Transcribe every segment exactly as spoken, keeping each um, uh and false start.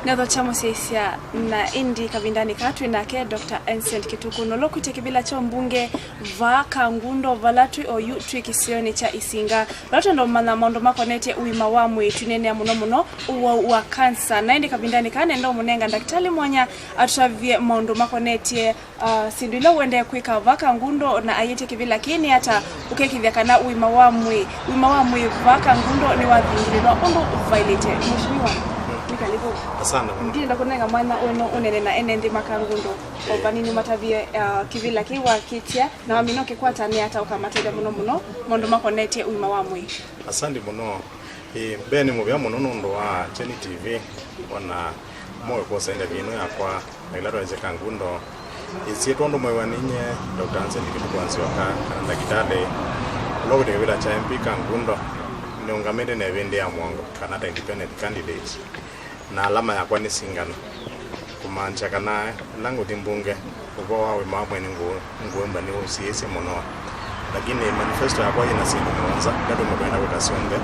Nethokya mũsyaĩĩsya, na ĩndĩ kavindanĩ kaa twĩ nake Doctor Vincent Kĩtukũ, nũla ũkwĩte kĩvĩla kya ũmbunge vaa Kangundo, vala twĩ oyu twĩ kĩsionĩ kya Isinga, vala twenda ũmanya maũndũ makonetye ũima wa mwĩĩ, twĩneenea mũno mũno ũwau wa kansa. Na ĩndĩ kavindanĩ kaa nenda ũmũnenga ndakĩtalĩ mwanya atũtavye maũndũ makonetye Ah, syĩndũ ila ũendee kwĩka vaa Kangundo na aiĩtye kĩvĩla kĩĩ nĩ ata ũkekĩthya kana ũima wa mwĩĩ, ũima wa mwĩĩ vaa Kangundo nĩwathingĩlĩlwa ũndũ ũvaĩlĩte? Mheshimiwa, nĩ karibu. Asante mũno. Ndienda kũnenga mwanya ũno ũnene na ene nthĩ ma Kangundo. O vanini matavie, ah, kĩvĩla kĩĩ wakĩtya na wamina ũkĩkwata nĩ ata ũkamatethya mũno mũno maũndũ makonetye ũima wa mwĩĩ? Asante mũno. Ĩĩ, mbee nĩ mũvea mũno nũndũ wa Kyeni T V, ona moe kwosa interview ĩno yakwa, na ĩla twaĩsye Kangundo. Ĩsyĩtwa ũndũ mwĩw'a ninyie, Doctor Vincent Kĩtukũ Nzyoka, kana ndakĩtalĩ, ũla ũkwĩte kĩvĩla kya M P Kangundo, nĩũngamĩte na ĩvĩndĩ ya mũongo, kana ta independent candidate. Na alama yakwa nĩ singano, kũmaanisya kana ĩla ngũthi mbunge, ũvoo wa ũima wa mwĩĩ nĩngũ-, nĩngũwĩmbwa nĩũsiĩĩsye mũno. Lakini manifesto yakwa yĩna syĩndũ mũonza ila tũmũtwenda kwĩka syonthe.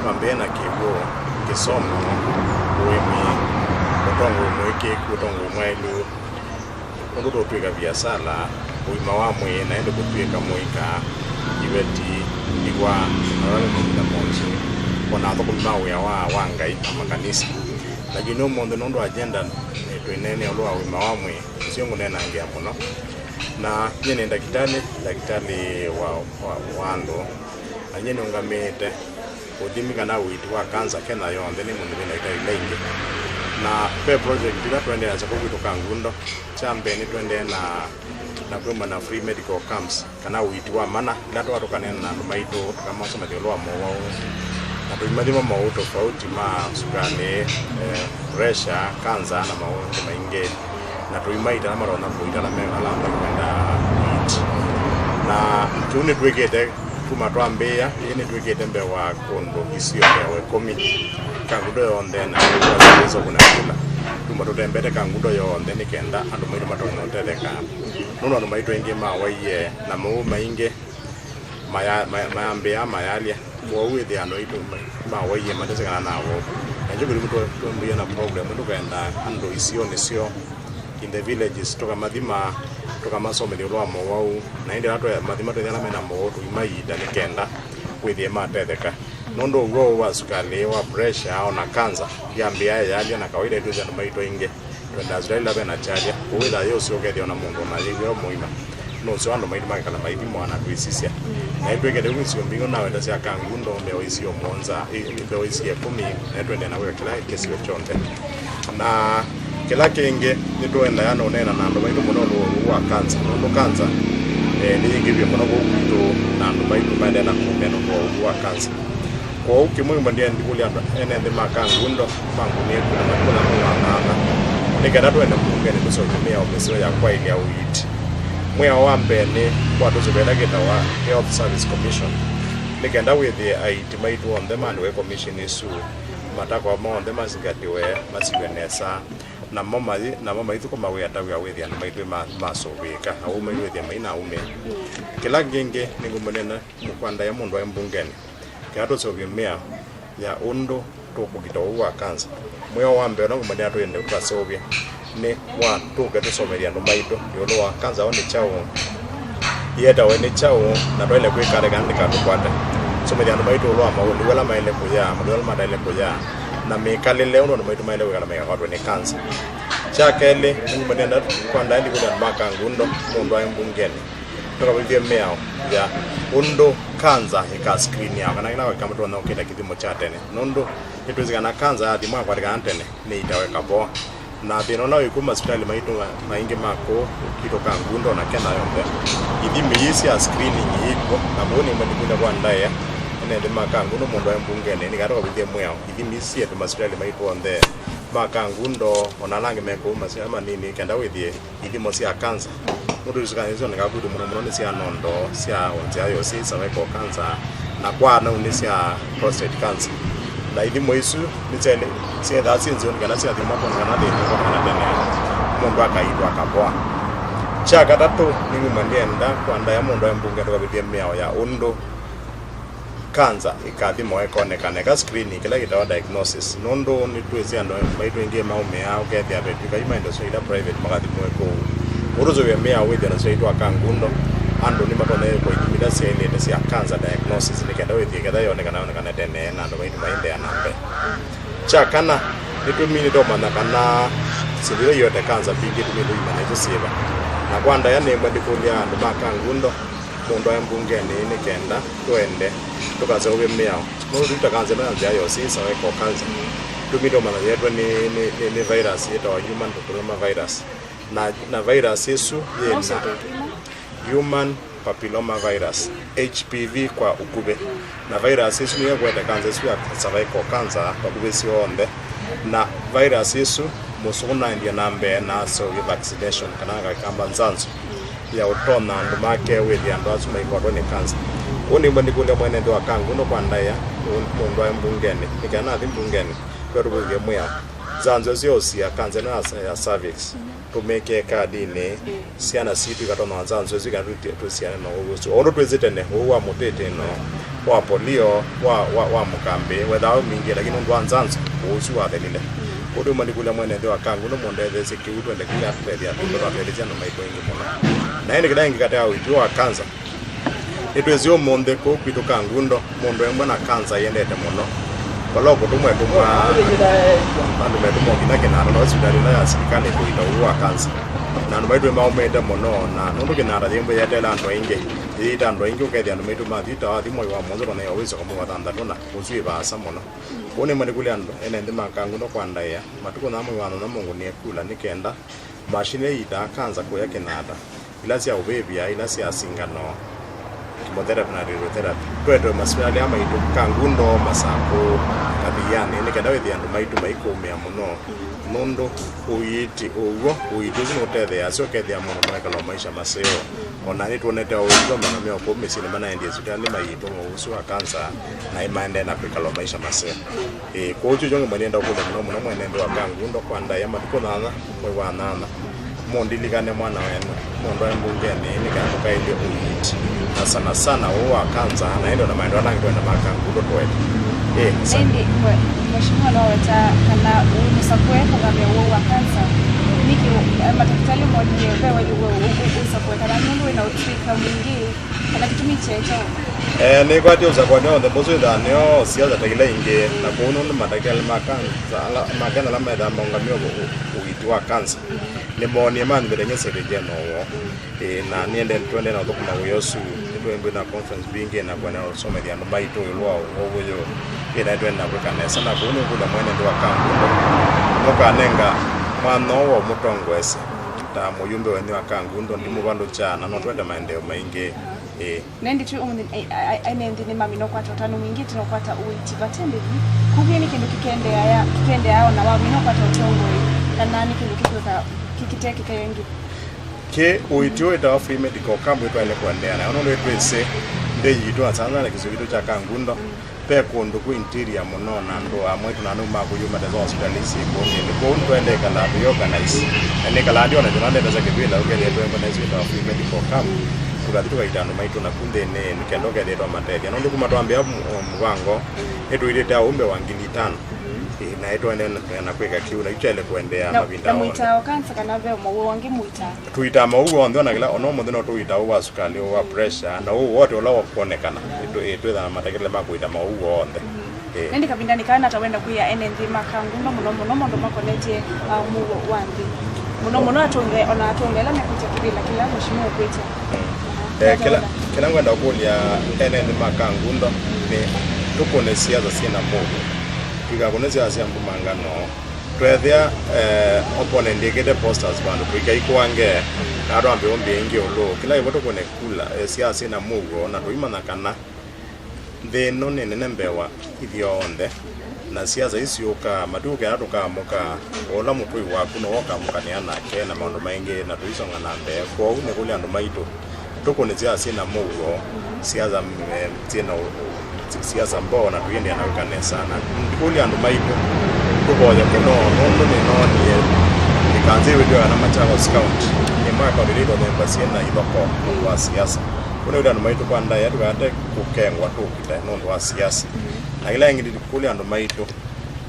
Twambĩĩe na kĩw'ũ, kĩsomo, ũĩmi, ũtongoi mũĩkĩĩku, ũtongoi mwaĩlu, ũndũ tũũtw'ĩka viasala, ũima wa mwĩĩ, na ĩndĩ kũtw'ĩka mũika, iveti, iwa, na vala nĩ mavinda mongĩ, o na athũkũmi ma wĩa wa, wa Ngai na makanisa. Lakini ũmũnthĩ nũndũ agenda nĩ twĩneenea ĩũlũ wa ũima wa mwĩĩ, ũsu ngũneenangĩa mũno. Na nyie nĩ ndakĩtalĩ, ndakĩtalĩ wa, wa, wa andũ, na nyie nĩũngamĩĩte ũthimi kana ũiiti wa kanza Kenya yonthe nĩ mũndũ wĩ ndakĩtalĩ ila ingĩ. Na ve project ila tũendeeasya kũu kwitũ Kangundo. Kya mbee nĩtũendee na, na kwĩmba na free medical camps, kana ũiiti wa mana, ila tũka tũkaneena na andũ maitũ, tũkamasomethya ĩũlũ wa mowau, na tũimathima mowau tofauti ma sukalĩ, eh, pressure, kanza, na maũndũ maingĩ. Na tũimaita ala matonya kũita ala me ala makwenda ũiiti. Na kĩu nĩtwĩkĩte kuma twambĩĩa, ĩĩ nĩtwĩkĩte mbee wa kũndũ isio mĩongo ĩkũmi Kangundo yonthe, na tũkasĩlĩsya kũna kula. Kuma tũtembete Kangundo yonthe nĩ kenda andũ maitũ matonya ũtetheka. Nũndũ andũ maitũ aingĩ mawaie, na maũũ maingĩ maya-, maya-, mayambĩĩa mayalya. Kwoou wĩthĩa andũ aitũ ma-, mawaie matesĩ kana na woo. Na ĩngĩ kũthi tũ-, twambĩĩa na problem, tũkenda andũ isionĩ syoo, in the villages, tũkamathima, tũkamasomethya ĩũlũ wa mowau, na ĩndĩ ala twamathima twĩthĩa ala mena mowau tũimaita nĩ kenda wĩthĩe matetheka. Nũndũ ũw'o ũũ wa sukalĩ, wa pressure, o na kanza, yambĩĩa ĩyalya, na kawaida ĩtwĩsĩ andũ maitũ aingĩ twendaa sukalĩ ĩla ve na kyalya, kwoou wĩthaa yĩ ũseo ũkethĩa o na mũndũ o na yĩw'e o mũima. Nũseo andũ maitũ makekala maithimwa na twĩsisya. Na ĩtwĩkĩte ũu isio mbingĩ naweta sya Kangundo, mbee wa isio mũonza, ĩ, mbee wa isio ĩkũmi, na ĩtwendee na kwĩka kĩla kĩsio kyonthe. Na kĩla kĩngĩ, nĩtũendaa na ũneena na andũ maitũ mũno ũndũ wa ũwau wa kanza, nũndũ kanza, eh, nĩyĩngĩvie mũno kũu kwitũ, na andũ maitũ maendee na kũmea nũndũ wa ũwau wa kanza. Kwoou kĩmwe ĩmwe ndĩendikũlya andũ ene nthĩ ma Kangundo, mangunie kũna na kũna nĩ wa thantha, nĩ kenda twende mbungenĩ tũseũvye mĩao mĩseo ya kwaĩlya ũiiti. Mwĩao wa mbee nĩ kwa tũsũvĩa ĩla kĩtawa Health Service Commission, nĩ kenda wĩthĩe aiti maitũ onthe maandĩkwe commission ĩsu, matakwa moo onthe mazingatĩwe, masiw'e nesa, namo mathi, namo maithũkũma wĩa ta wĩa wĩthĩa andũ maitũ ma-, masũvĩĩka, na ũu maitũ wĩthĩa mai na aũme. Kĩla kĩngĩ nĩngũmũnena mũkwandaĩa mũndũ aĩ mbungenĩ, kenda tũseũvye mĩao ya ũndũ tũkũkita ũwau wa kanza. Mwĩao wa mbee ũla ngũmũnĩa twĩende tũkaseũvye nĩ wa tũke tũsomethye andũ maitũ ĩũlũ wa kanza woo nĩ kyaũ, yĩetawe nĩ kyaũ, na twaĩle kwĩka ata kana ndĩkatũkwate. Tũsomethye andũ maitũ ĩũlũ wa maũlĩu ala maĩle kũyaa, mathĩna ala mataĩle kũyaa, na mĩkalĩle ũndũ andũ maitũ maĩle kwĩka na maikakwatwe nĩ kanza. Kya kelĩ, nĩngũmũnĩa kwa ndaĩa ndikũlya andũ ma Kangundo mũndũ aĩ mbungenĩ. Tũkavĩvye mĩao ya ũndũ kanza ĩkaskrini yao, kana kĩla ĩkamũtonyokĩta kĩthimo kya tene, nũndũ nĩtwĩsĩ kana kanza yathimwa yakwatĩkana tene, nĩĩitawa ĩkavoa. Na thĩna ũla wĩkw'o masivitalĩ maitũ maingĩ ma kũũ kwitũ Kangundo na Kenya yonthe, ithimi ii sya screening iikw'o, na kwoou nĩmwe nĩkũlya kwa ndaĩa ene nthĩ ma Kangundo mũndũ aĩ mbungenĩ nĩ kana tũkavĩvye mĩao, ithimi ii syĩtwe masivitalĩ maitũ onthe ma Kangundo, o na ala angĩ me kũu masivitalĩ manini, kenda wĩthĩe ithimo sya kanza. Nũndũ isukanĩsyo nĩ kakutu mũno mũno nĩ sya nondo, sya nzĩa yosi, cervical cancer, na kwa anau nĩ sya prostate cancer. Na ithimo isu nĩsyaĩle, syĩthaa syĩ nzeo nĩ kana syathimwa kwona kana thĩna ũkwonekana tene, mũndũ akaitwa akavoa. Kya katatũ, nĩnguma ndĩenda kwa ndaĩa mũndũ aĩ mbunge tũkavĩthye mĩao ya ũndũ Kanza ĩkathimwa ĩkonekana eka screening kĩla kĩtawa diagnosis, nũndũ nĩtwĩsĩ andũ maitũ aingĩ maũmĩaa ũkethĩa vetw'ĩka yu ma indo syo ila private makathimwe kũu. Ũtũsũvĩa mĩao wĩthĩa na syaitũ aka ngundo, andũ nĩmatonya kwa ithimi ila syaĩlĩte sya cancer diagnosis nĩ kenda wĩthĩe ketha yonekana yonekana tene na andũ maitũ maendeea na mbee. Kya kana, nĩtũminĩte ũmanya kana syĩndũ ila iyoete kanza mbingĩ tũminĩte ũimanya isu syĩva. Na kwa ndaĩa nĩmwe ndikũlya andũ ma Kangundo, mũndũ aĩ mbungenĩ nĩ kenda tũende tũkaseũvye mĩao. Nũndũ tũita kanza ĩno ya nzĩa ya ũsĩ ĩsawa ĩko kanza. Tũminĩte ũmanya yeetwe nĩ, nĩ, nĩ, nĩ virus yĩtawa human papilloma virus. Na, na virus ĩsu yĩna human papilloma virus, H P V kwa ũkuvĩ. Na virus ĩsu nĩyo ĩkwete kanza ĩsu ya cervical cancer vakuvĩ syonthe. Na virus ĩsu mũsũkũ naendie na mbee na aseũvye vaccination kana akakamba nzanzo ya ũtonya andũ make wĩthĩa andũ asu maikwatwa nĩ kanza. Ũu nĩmwe ndikũlya mwene nthĩ wa Kangundo kwa ndaĩa, mũndũ aĩ mbungenĩ, nĩ kana nathi mbungenĩ, twetũvũthie mwĩao. Nzanzo ĩsu ya ũsia kanza ĩno ya, ya cervix. Tũmĩkĩe kadinĩ, syana sitũ ikatonya nzanzo ĩsu kana tũsyane na ũwau ũsu. O ũndũ twĩsĩ tene, ũwau wa mũtĩtĩno, wa polio, wa, wa, wa mũkambĩ, wethaa wĩ mwingĩ, lakini nũndũ wa nzanzo, ũwau ũsu wathelile. Kwoou tũimanyĩkũlya mwene nthĩ wa Kangundo mũndetheesye kĩu twende kĩla tũtethya andũ, twatetheesya andũ maitũ aingĩ mũno. Na ĩndĩ kĩla kĩngĩ katĩ ka ũiiti wa kanza, nĩtwĩsĩ ũmũnthĩ kũu kwitũ Kangundo, mũndũ embwa na kanza yendete mũno. Vala ũkũtũmwa ĩtũmwa andũ metũmwa nginya kĩnanda na sivitalĩ ĩla ya silikalĩ kũita ũwau wa kanza. Na andũ maitũ nĩmaũmĩĩte mũno, na nũndũ kĩnanda yĩmbwa yeteela andũ aingĩ, yĩita andũ aingĩ, ũkethĩa andũ maitũ mathi ta wathi mwai wa mũonza tũnaiwa wĩsoko mwai wa thanthatũ, na ũsu wĩ vaasa mũno. Kwoou nĩmanyĩkũlya andũ ene nthĩ ma Kangundo kwa ndaĩa, matukũ na mwai wa nyanya mũngũnĩe kula nĩ kenda mashini ila iitaa kanza kũya kĩnanda, ila sya ũvĩvya, ila sya singano, chemotherapy na radiotherapy. Twetwe masivitalĩ aa maitũ, Kangundo, Masakũ, Kathiani, nĩ kenda wĩthĩe andũ maitũ maikũũmĩa mũno, nũndũ ũiiti ũw'o, ũiiti ũsu nũtetheeasya ũkethĩa mũndũ nũekala maisha maseo. O na nĩtwonete aũiiti o mĩaka mĩongo kũu mĩsyĩnĩ manaendie sivitalĩ maiitwa ũsu wa kanza, na maendee na kwĩkala maisha maseo. Ĩĩ, kwoou kyu kyong'e mwene nĩenda ũkũlya mũno mũno mwene nthĩ wa Kangundo kwa ndaĩa matukũ nyanya, mwai wa nyanya, mũndilikane mwana wenyu, mũndũ aĩ mbungenĩ, nĩ kana tũkaĩlye ũiiti, na sana sana ũũ wa kanza, na ĩndĩ o na maendeeo ala angĩ twenda ma Kangundo tũete. Ĩĩ, asante. Ĩndĩ mwe-, mheshimiwa no weta kana ũĩ mũsakũe kũngamĩa ũwau wa kanza, nĩkĩ ũ-, eh, matakĩtalĩ monie ve waĩlu we ũ-, ũ-, ũsakũe kana nũndũ wĩna ũtw'ĩka mwingĩ? Kana kĩtumi kyeekya ũu? Eh, nĩkwatya ũsakũanĩ onthe mbũsũ ĩthaa nĩyo siasa ta ila ingĩ, na kwoou nũndũ madakĩtalĩ ma kanza ala, ma Kenya ala methĩawa maũngamĩe ũ-, ũ-, ũiiti wa kanza, nĩmoonie manthĩte ngesevengyena ũw'o. Eh, na nĩende, tũendee na ũthũkũma wĩa ũsu, nĩtũendee na conference mbingĩ na kũendeea ũsomethya andũ maitũ ĩũlũ wa ũwau ũyũ. Ĩĩ, na nĩtũendee na kwĩka nesa, na kwoou nĩngũlya mwene nthĩ wa Kangundo, mũkanenga mwanya ũũ wa ũmũtongoesya ta mũyumbe wenyu wa Kangundo, ndimũvalũkya, na no twende maendeeo maingĩ. Ĩĩ. Na ĩndĩ twĩ ũmũnthĩ, ai-, ai-, ai-, ene nthĩ nĩmamina ũkwata ũtanu mwingĩ ĩtina ũkwata ũiiti vate ndĩvi. Kũu nĩ kĩndũ kĩkendeea, kĩkendeea o na wamina ũkwata ũtongoi, kana nĩ kĩndũ kĩkwĩka kĩkĩtekĩka ĩngĩ? Kĩ ũiiti ũũ wĩtawa free medical camp wĩtwaĩle kũendeea nayo, nũndũ nĩtwĩsĩ nthĩ yitũ, na sana sana kĩsio kitũ kya Kangundo, ve kũndũ kwĩ interior mũno, na andũ amwe tũnanau ma kũyũ matesa hospitali syĩ kũũ nthĩnĩ. Kwoou nĩtwaĩle ĩkalaa twĩ organize. Na nĩkalaa ndi ona tũnandetesa kĩvĩla ũkethĩa tũemba na ĩsu ĩtawa free medical camp, tũkathi tũkaita andũ maitũ naku nthĩnĩ, nĩ kenda ũkethĩa twamatethya. Nũndũ kuma twambĩĩa mũ-, mũvango, nĩtũitĩte aũmbe wa ngili itano. Ĩĩ, na nĩtũendee na, na kwĩka kĩu, na yu kyaĩle kũendeea. Na, mavinda na onthe. Mũitaa o kanza kana ve mowau angĩ mũitaa? Tũitaa mowau onthe, ona kĩla, ona ũmũnthĩ no tũitaa ũwau wa sukalĩ, ũwau wa pressure, na ũwau wote ũla ũkwonekana, ĩtũ-, ĩtwĩthaa na matakĩle ma kũita mowau onthe. Ĩĩ. Na ĩndĩ kavindanĩ kaa nata wenda kwĩa ene nthĩ ma Kangundo mũno mũno maũndũ makonetye, uh, mũuo wa nthĩ? Mũno mũno atũnge, ona atũnge ala mekwĩtya kĩvĩla kĩla mheshimiwa ũkwĩtya. Eh, kĩla, kĩla ngwenda kũlya ene nthĩ ma Kangundo nĩ tũkũne siasa syĩna mũuo. Tũikakũne siasa sya mbumangano. Tweethĩa, eh, opponent ĩkĩte posters vandũ, tũikaikũange, na twambe ũmbĩa ĩngĩ ĩũlũ. Kĩla ĩvo tũkũne kula, eh, siasa syĩna mũuo, na tũimanya kana nthĩ ĩno nĩ nene mbee wa ithyonthe, na siasa ii siũkaa, matuku kenda tũkaamũka, o ũla mũtũi waku nĩwe ũkamũkanĩa nake, na maũndũ maingĩ, na tũisonga na mbee. Kwoou nĩkũlya andũ maitũ, tũkũne siasa syĩna mũuo, siasa, eh, syĩna ũ-, ũ-, si-, siasa mboo, na tũiendeea na kwĩka nesa. Na ndikũlya andũ maitũ, tũvoye mũno, nũndũ nĩnoonie ĩkanzĩ ĩwĩtĩwe kana Machakos County nĩ mwaka ũlĩlĩtwe nyũmba syĩna ithokoo nũndũ wa siasa. Kũna wĩta andũ maitũ kwa ndaĩa tũkate kũkengwa tũkite nũndũ wa siasa. Na kĩla ĩngĩ ndikũlya andũ maitũ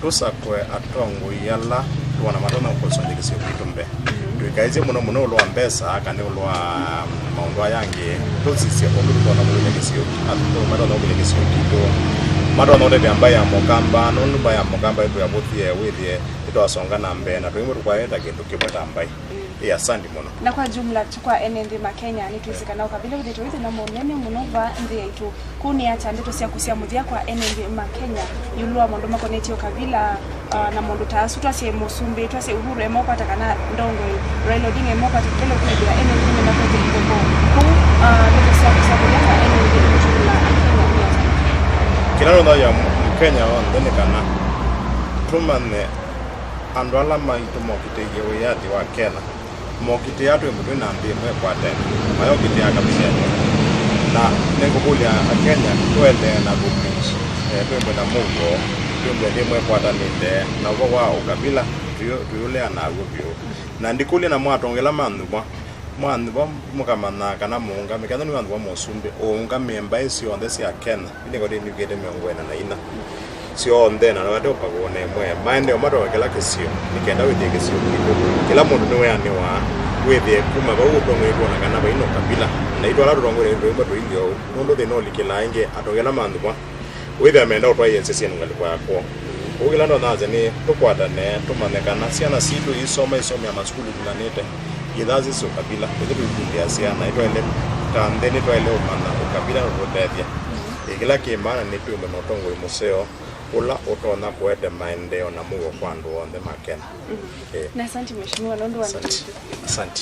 tũsakũe atongoi ala tũona matonya kũsũngya kĩsio kitũ mbee. Tũikaĩsye mũno mũno ũlũ wa mbesa kana ũlũ wa maũndũ aya angĩ, tũsisye ũndũ tũtonya kũkũlya kĩsio, atongoi matonya kũkũlya kĩsio kitũ, matonya ũtethya mbaĩ ya Mũkamba, nũndũ mbaĩ ya Mũkamba ĩkwĩa vũthie wĩthĩe nĩtwasonga na mbee na tũimwe tũkwaĩta kĩndũ kĩmwe ta mbaĩ. Ĩ, asanti mũno. Na kwa jumla tu kwa ene nthĩ ma Kenya, nĩtwĩsĩ kana ũkavila wĩthĩtwe wĩ thĩna mũnene mũno va nthĩ yaitũ. Kũu nĩ ata ndeto syaku sya mũthya kwa ene nthĩ ma Kenya ĩũlũ wa maũndũ makonetye ũkavila, ah, na maũndũ ta asu? Twasye mũsumbĩ, twasye Uhuru emokwata kana ndongoi Raila Odinga emokwata kĩla kwĩthĩa ene nthĩ nĩmakwete ithoko. Kũu, ah, ndeto syaku sya mũthya kwa ene nthĩ ĩũlũ wa Kenya nĩ ata? Kĩla nũthaĩa Mkenya onthe nĩ kana tũmanye andũ ala maitũ mokitĩie wĩyathi wa Kenya, mokitĩaa twĩ mbee twĩ na nthĩ ĩmwe ĩkwatene, mayokitĩaa kabisa ĩmwe. Na nĩngũkũlya Akenya tũendee na kũpreach, eh, twĩ mbee na mũuo, twĩ mbee nthĩ ĩmwe ĩkwatanĩte, na ũvoo wa ũkabila tũyũ-, tũyũlea naw'o vyũ. Na ndikũlye na mwatongela manthumwa, mwanthumwa mũkamanya kana mũũngamĩe, kana nĩ mwanthumwa mũsumbĩ ũũngamĩe mbaĩ syonthe sya Kenya. Ĩndĩ nĩko ndĩnĩũkĩte mĩongo ĩna na inya. Syonthe, na nĩwate ũpakũo na ĩmwe. Maendeeo matonya kĩla kĩsio, nĩ kenda wĩthĩe kĩsio kitũ. Kĩla mũndũ nĩweanĩwa, wĩthĩe kuma vau ũtongoetw'e na kana vai na ũkabila. Na itũ ala tũtongoetw'e nĩ tũimwe tũilye ũu, nũndũ thĩna ũlikĩlaa ĩngĩ, atongela manthumwa, wĩthĩa menda ũtwaĩe nzĩ syĩnũ ngalĩko ya kwoo. Ũu kĩla ndonya nzĩ nĩ tũkwatane, tũmanye kana syana sitũ iisoma isomea masukulu ĩvindanĩte. Yĩthaa sisi ũkabila, ĩthyĩ tũikundĩa syana, nĩtwaĩle ta nthĩ, nĩtwaĩle ũmanya ũkabila na tũtethya. Ĩ, kĩla kĩ maana nĩ twĩmbwe na ũtongoi mũseo, ũla ũtonya kũete maendeeo na mũuo kwa andũ onthe ma Kenya. Ĩ. Na asante mheshimiwa nũndũ wa Asante. Asante. Asante.